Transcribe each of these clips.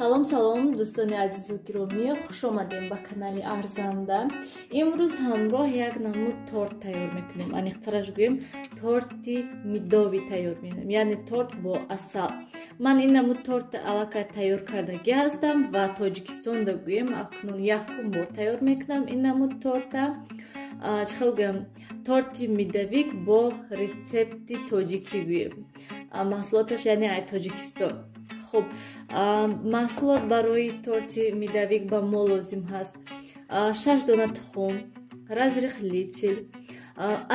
Салом салом дӯстони азизу гиромӣ, хуш омадем ба канали Арзанда. Имрӯз ҳамроҳ як намуд торт тайёр мекунем. Аниқтараш гӯем, торти медовый тайёр мекунем, яъне торт бо асал. Ман ин намуд торт аллакай тайёр кардагӣ ҳастам ва Тоҷикистонда гӯем акнун якум бор тайёр мекунам ин намуд торта. Чӣ хел гӯям, торти медовик бо рецепти тоҷикӣ гӯем. Маҳсулоташ яъне ай Тоҷикистон. Хуб, маҳсулот барои торти медовик ба мо лозим ҳаст 6 дона тухм, разрыхлитель,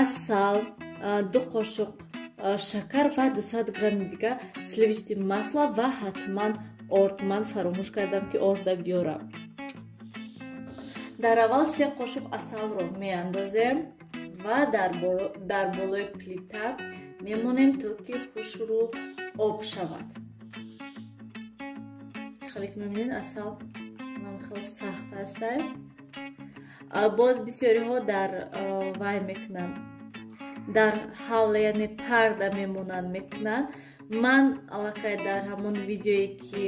асал, 2 қошуқ шакар ва 200 грамми дига сливочный масло ва ҳатман орд. Ман фаромӯш кардам ки орда биёрам. Дар аввал 3 қошуқ асалро меандозем ва дар болои плита мемонем то ки хушрӯ об шавад. Хеле ки мебинед, асал хеле сахт аст. Боз бисёриҳо дар вай мекунанд, дар ҳавла, яъне парда мемонанд мекунанд. Ман аллакай дар ҳамон видеое ки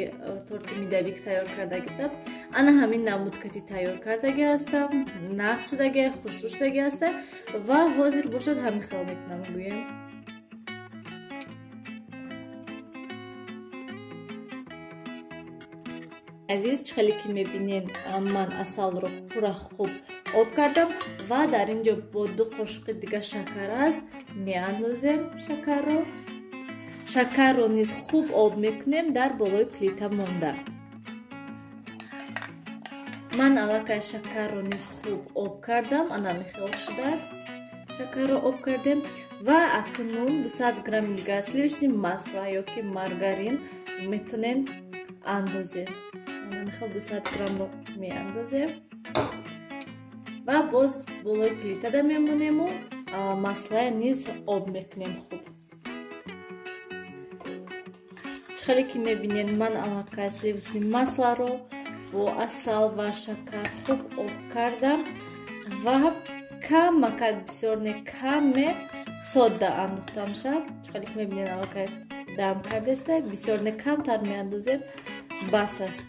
торти медовик тайёр кардаги будам, ана ҳамин намудкати тайёр кардаги ҳастам, нақс шудаги, хушрӯ шудаги ҳастам ва ҳозир бошад ҳамин хел мекунам гӯем. Азиз, чӣ хеле ки мебинед, ман асалро пурра хуб об кардам ва дар ин ҷо бо 2 қошуқи дига шакар аст, меандозем шакарро. Шакарро низ хуб об мекунем дар болои плита монда. Ман аллакай шакарро низ хуб об кардам, ана михел шудааст. Шакарро об кардем ва акнун 200 грамм дига сливочный масло ёки маргарин метонем андозем. Михел 200 граммро меандозем ва боз болои плитада мемонему маслая низ об мекунем хуб. Чӣ хеле ки мебинед, ман аллакай сливочный маслоро бо асал ва шакар хуб об кардам ва камакак, бисёр не, каме сода андохтам ша. Чӣ хеле ки мебинед, аллакай дам кардеста, бисёр не, камтар меандозем, бас аст.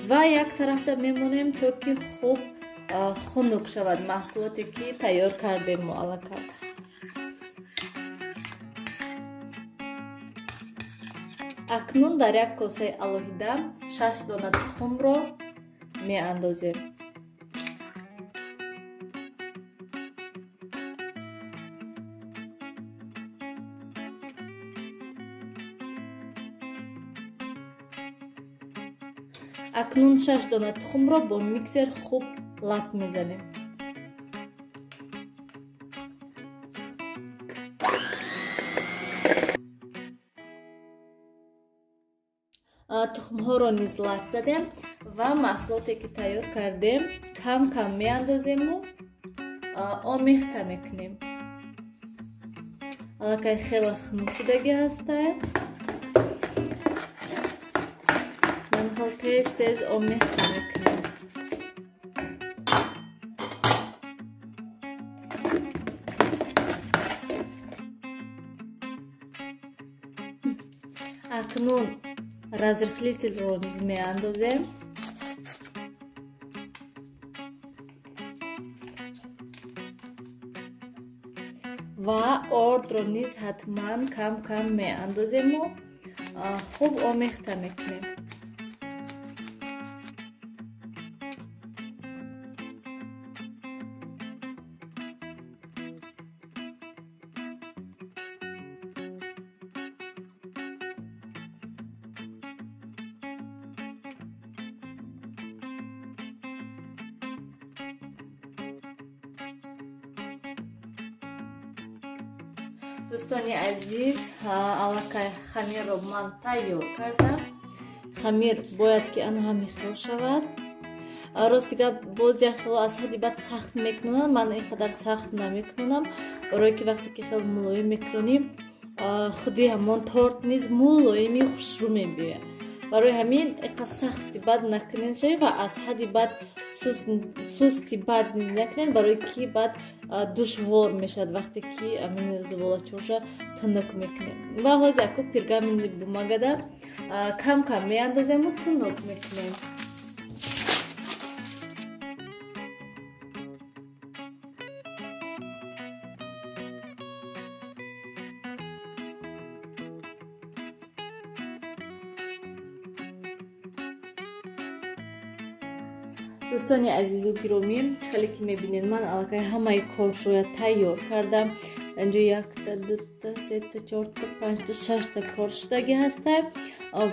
Ва як тарафта мемонем то ки хуб хунук шавад маҳсулоте ки тайёр кардем мо аллакай. Акнун дар як косаи алоҳида 6 дона тухмро меандозем. Акнун 6 дона тухмро бо миксер хуб лат мезанем. Тухмҳоро низ лат задем ва маҳсулоте ки тайёр кардем кам-кам меандозему омехта мекунем. Аллакай хеле хунук шудагӣ ҳастад. Хел тез-тез омехта мекунем. Акнун разрыхлительро низ меандозем. Ва ордро низ ҳатман кам-кам меандозему хуб омехта мекунем. Дӯстони азиз, аллакай хамирро ман тайёр кардам. Хамир бояд ки ана ҳамин хел шавад. Рости гап, боз як хело аз ҳадди бад сахт мекунонам. Ман ин қадар сахт намекунонам, барое ки вақте ки хел мулоим мекунонем, худи ҳамон торт низ мулоими хушрӯ мебиёяд. Барои ҳамин иқа сахти бад накунен шави ва аз ҳадди бад сусти бад низ накунен, барои ки баъд душвор мешавад вақте ки амин зуволачоша тунук мекунем. Ва ҳозир яку пергаментни бумагада кам-кам меандозему тунук мекунем. Дӯстони азизу гиромӣ, хеле ки мебинед, ман аллакай ҳамаи коршоя тайёр кардам. Инҷо якта, дута, сета, чорта, панҷта, шашта кор шудаги ҳаста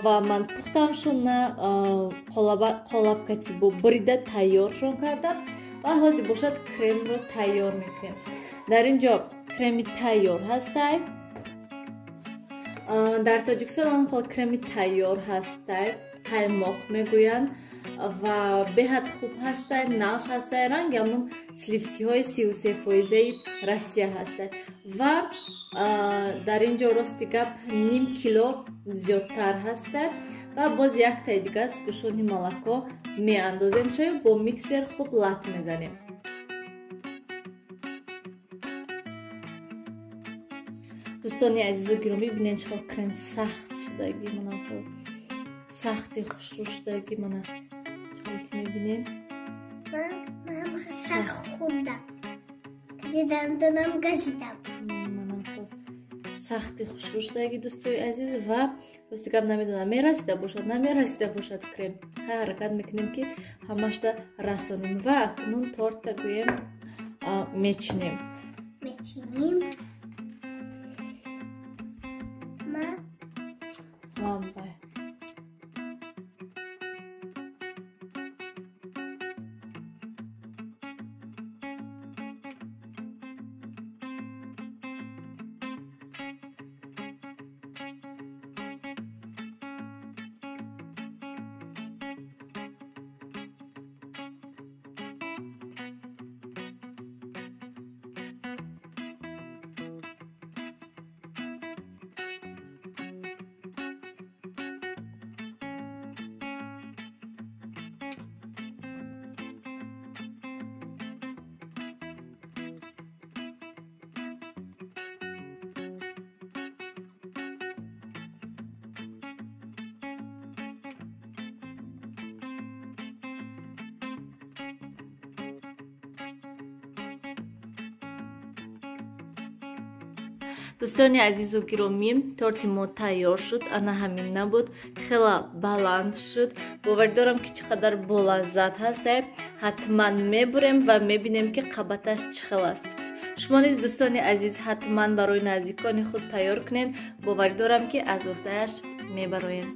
ва ман пухтамшона қолабкати бо бурида тайёршон кардам ва ҳозир бошад кремро тайёр мекунем. Дар ин ҷо креми тайёр ҳастай. Дар Тоҷикистон он хел креми тайёр ҳастай, қаймоқ мегӯянд ва беҳад хуб ҳастай, нағз ҳастай, ранги ҳамун сливкиҳои 33% Россия ҳастай. Ва дар ин ҷо рости гап ним кило зиёдтар ҳастай ва боз яктаи дига сгушони молоко меандозем чаю бо миксер хуб лат мезанем. Дӯстони азизу гиромӣ, бинед чӣ хел крем сахт шудаги, мана сахти хушрӯ шудаги, мана чӣ ки мебинед. Ман сахт хӯрдам, дандонам газидам. Манам сахти хушрӯ шудаги дӯстои азиз ва рости гап намедонам мерасида бошад, намерасида бошад крем. Хай ҳаракат мекунем ки ҳамашта расонем ва акнун торта гӯем мечинем. Мечинем. Мамбай. Дӯстони азизу гиромӣ, торти мо тайёр шуд. Ана ҳамин набуд, хела баланд шуд. Бовар дорам ки чӣ қадар болаззат ҳастай. Ҳатман мебурем ва мебинем ки қабаташ чӣ хел аст. Шумо низ дӯстони азиз ҳатман барои наздикони худ тайёр кунед. Бовар дорам ки аз уҳдааш мебароед.